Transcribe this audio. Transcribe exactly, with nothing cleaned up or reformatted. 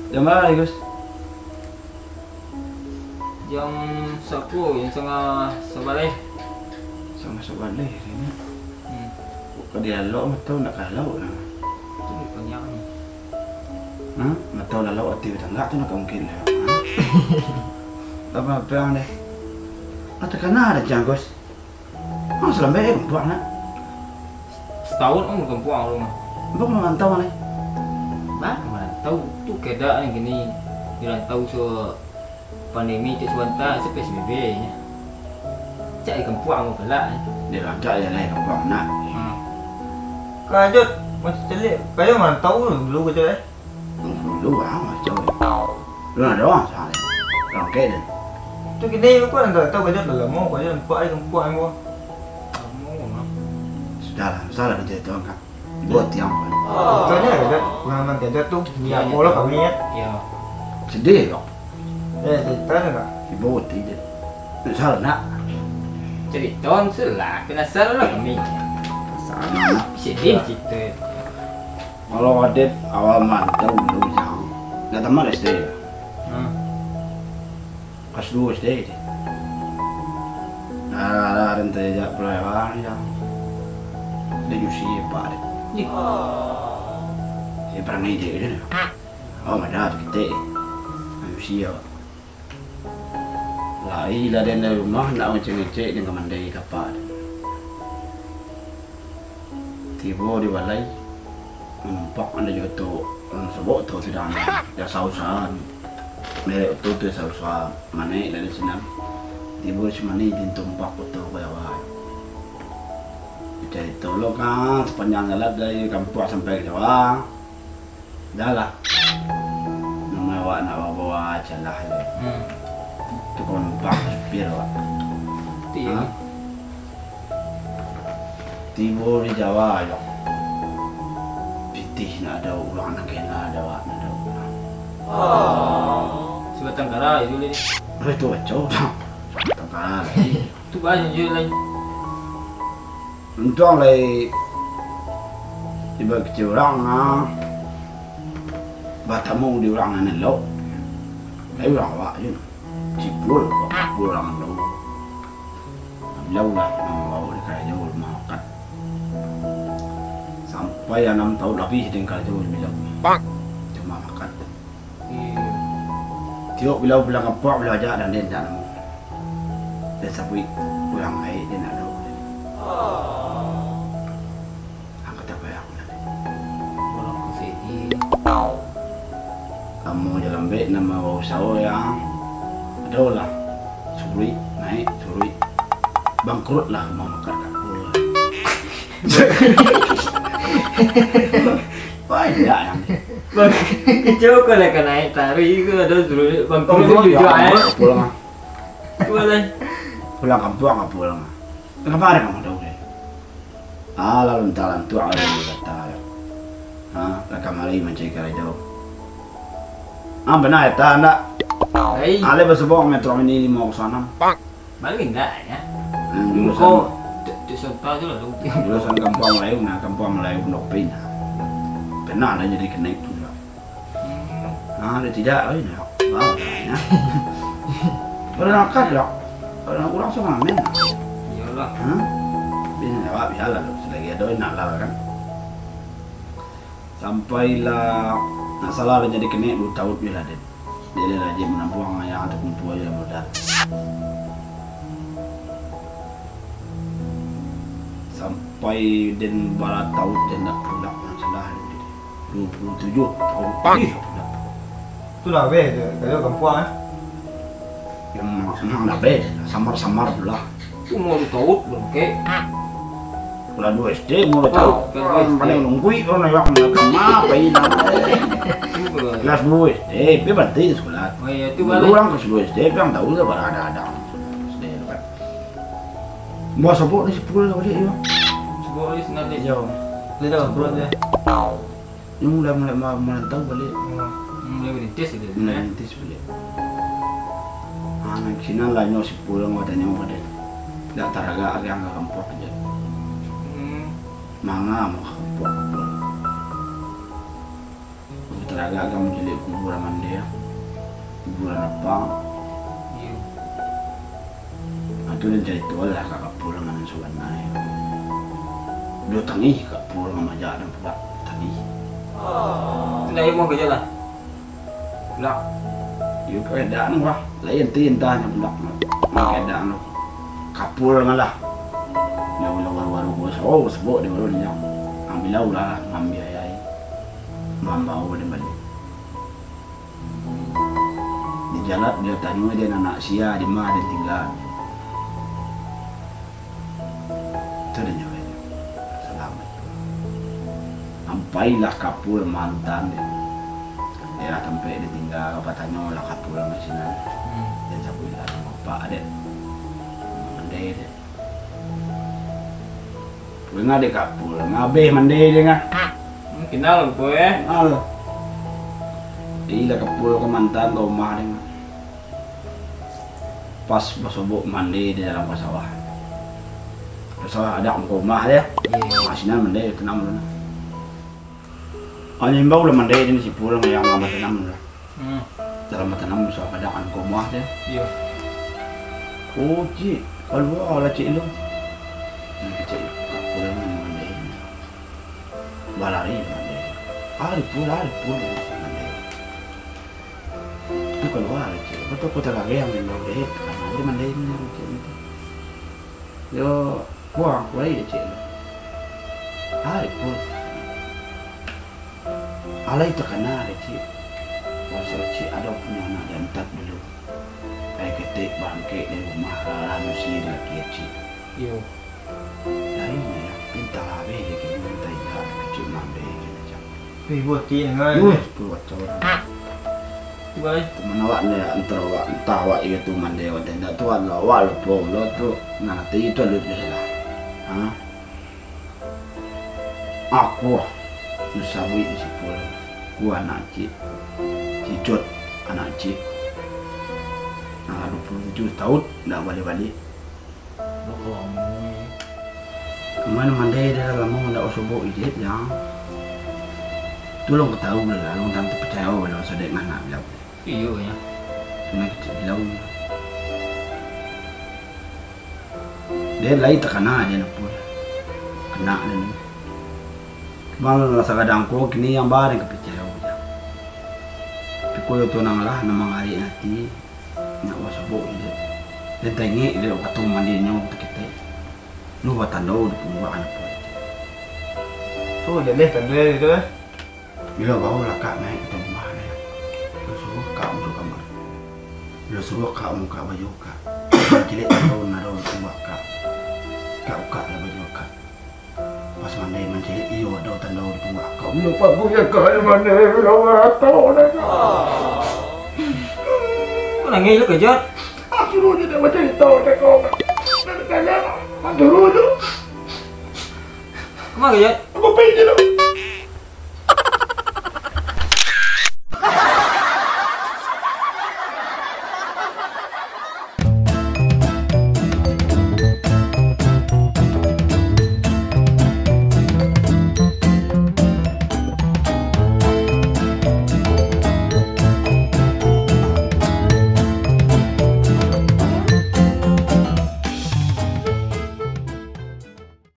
Jam bara lai, Gus? Jam sapuluah, jam satangah sabaleh. Satangah sabaleh, ini. Hmm. Kok di lalok mah tau nak ka lalok nah. Tu banyak ni. Hah? Mah tau lalok ati batanggak tu nak ka mungkin lah. Hah? Apa, apa yang deh? Ah, takana ado, Gus. Ang salambek eh kampuang nak? Satahun ang kampuang rumah. Abang marantau mah? Bah, marantau tu keadaan kini di rantau so pandemi cek sabanta, so P S B B nya. Cak di kampuang ang galak eh. Dia rancak je lah kampuang nak. Hmm. Kajut, masih celik. Kayo marantau dulu kajut eh. Dulu ah, macam. Lu nak doang sahari. Rangkek deh. Tu kini aku nak tahu kajut dah lama, kajut nampak ai kampuang ko. Lama lah. Sudahlah, salah dia tu angkat. Buat tiang pun. Tanya kajut, pengalaman kajut tu, ni Iya, apa iya. lah kami ya. Iya. Sedih kok. Eh, cerita tu nak? Ibu ti je. Salah nak. Cerita tu lah, penasaran lah kami. Sama nak. Sedih cerita. Kalau Adit awal marantau dulu, Jang. Dah tamat S D. Hmm. Kelas dua S D. Nah, ada rantau jak pulau Jawa, Jang. Dia nyusi, Pak, Adit. Ih. Dia pernah ngejek je, dia. Oh, ada tu kita. Nyusi, ya. Lai lah den dari rumah, nak ngecek-ngecek den ka mandai ka apak den. Tibo di balai, nampak ado jo oto, urang sabok oto sadang, yo usaha-usaha. Merek oto tu usaha-usaha, manaik dari sinan. Tibo si manaik, den tumpak oto ka Jawa. Carito lo ka sapanjang jalan dari kampuang sampai ka Jawa. Dah lah. Namo awak nak babawa acalah tu. Hmm. Tu kampuang supir awak. Ti. Ha? Tibo di Jawa yo. Pitih nak ado urang nan kena ado awak nak ado urang. Oh. Sabatang kara itu lih. Eh, tu acau. Sabatang kara lagi. Tu banyak je lain. Untuang lai iba kecil urang, ah, batamu di urang nan elok. Lai urang awak je. Cipul, cipul urang tu. Bilau lah, nang bawa di karajo rumah makan. Sampai anam tahun labih di karajo bilau. Cuma makan. Iyo. Tiok bilau pulang kampuang, bilau aja dan den dak nemu. Den sabuik pulang ai, den dak tahu. Angkatan bayang. Pulang ka sini. Kamu je lambek, nama usaho yang ado lah. Suruik naik, suruik bangkrut lah, rumah makan kapul. Banyak yang Bang, kecil kau lah ka naik tari ke, ada suruh bang turun Bangkrut juga, juga, eh. Kapul mah. Boleh. Pulang kampuang kapul mah. Kenapa ada kamu tahu deh? Ah, lalu entah lantuk ada yang kata. Ha, lah kamari mancari karajo. Ah, benar eta ndak? Hai. Ale basubok metro mini lima kosong anam. Baru indak, ya. Hmm, Muko, jurusan, tu, tu contoh tu lah, tu. Jurusan Kampuang Melayu, nah, Kampuang Melayu Pondok Pin. Pernah lah jadi kenek tu lah. Hmm. Nah, dia tidak, oh, ini, oh, banyak. Pernah kan, ya? Pernah kurang sama men. Iyalah. Hah? Ini awak biarlah tu, selagi ada nak lah kan. Sampailah, nak salah lah jadi kenek dua tahun je lah, Den. Jadi rajin menabung ayah tu kumpul je modal. Sampai den bara tahun den nak pulang, nak salah, dua puluh tujuh tahun. Ih, pulang. Tu lah, weh, tu, kalau kampuang, eh. Yang memang dah bed, samar-samar tu lah. Umur taun, bangke. Kelas dua S D, umur taun. Kelas dua S D. Paling lungguik orang yang nak kama, apa ini namanya? Kelas dua S D, tapi berarti di sekolah. Oh, iya, tu dulu balik. Orang kelas dua S D, tapi yang tahu tu pada ada-ada. S D tu kan. Buah sabuk ni sepuluh lah balik, yo. Sabuk ni sengaja. Yo. Dia dah sepuluh dia. Nyo mulai, mulai ma-, marantau baliak. Hmm, mulai merintis gitu, mulai ya? Merintis baliak. Ah, nan sinan lah nyo si pulang batanyo ka den. Dak taragak lagi angka kampuang aja. Hmm. Manga mah kampuang, kampuang. Aku tak Agak-agak mancaliak kuburan mandeh, kuburan lapang. Iyo. Ah, tu den carito lah ka kapul nan sabananyo. Duo tangih kapul nan majak den pulak tadi. Indak ibo ka jalan. Pulak. Iyo, kaadaan wah. Lain ti intahnyo pulak. Nah, kaadaan tu. Kapul malah. Yo, ulah waru-waru ko. Oh, sabok di waru nyo. Ambilau lah, mambiayai. Mambao den baliak. Dijalat, ditanyo den anak sia, di ma den tingga. Tu den nyawa inyo. Salamaik. Sampailah kapul mantan den. Daerah tampek den tingga, batanyolah kapul ka sinan. Hmm. Den sabuiklah namo apak den. Mandeh den. Pangah dek kapul, ngabeh mandeh den ah. Hmm, kenal ko, eh? Kenal. Iyolah kapul ka mantan ka umah den. Pas basobok mandeh di dalam ka sawah. Ka sawah adak muko umah den. Iyo. Ah, sinan mandeh tanam dulu. Anyo imbau lah mandeh den, si pulang yang batanam lah. Hmm. Dalam batanam, sawah adak muko umah den. Iyo. Oh, cik, kalua lah cik lu. Nah, cik, kapul mandeh. Balari mandeh. Ari pun, ari pun mandeh. Tu kalua, cik. Betul kota lagi yang mandeh. Karena dia mandeh ni, cik, itu. Yo, buang, buang aja, cik. Ari pun. Alai takana, cik. Pasal cik ado punyo anak diantak dulu. Pai ketek bangkek dari rumah, lalu si laki cik. Iyo. Lain yo, pinta abih dek inyo, minta indak, kecil mandeh, kecil. Ih, buah ti, ngai. Wih, kuat cawar. Wai. Teman awak ni, antara awak, entah awak iyo tu mandeh, awak indak tu, awak lupo lo tu. Nah, tu itu alut je lah. Ha? Aku, ah, susah buik di sipul. Ku anak cik. Cicut, anak cik. Nah, dua puluh tujuh tahun, ndak balik-balik. Duh, lamo, eh. Kemana mandai dia lamo ndak usah bawa ijab, ya. Tolong ketahui lah, orang tantu percaya lah, sadek anak bilang. Iyo, ya. Kena kecil bilang. Dia lai takana dia nak pun. Kena dia ni. Cuma lah sakadang ko kini yang barang kepercaya je. Tapi ko yo tunang lah, nak mangarik hati. Nak basobok je. Den taingek je wakatu mandinyo takitai. Lu batando di pungguak anak pulo. Tu jaleh tando itu, eh. Bilo baolah kak naik ka rumah deh. Lu suruah kak masuk kamar. Lu suruah kak mukak baju kak. Cilik tando nado di pungguak kak. Kak ukak lah baju kak. Pas mandai mancaliak, iyo, ado tando di pungguak kau. Bilo paguh ya kau mandai, bilo barato dah kau. Kau nangis lu, Kejot? Ah, suruh je dia bacarito dah kau. Nak tanya, ah, suruh je. Kemana, Kejot? Aku pergi je dah.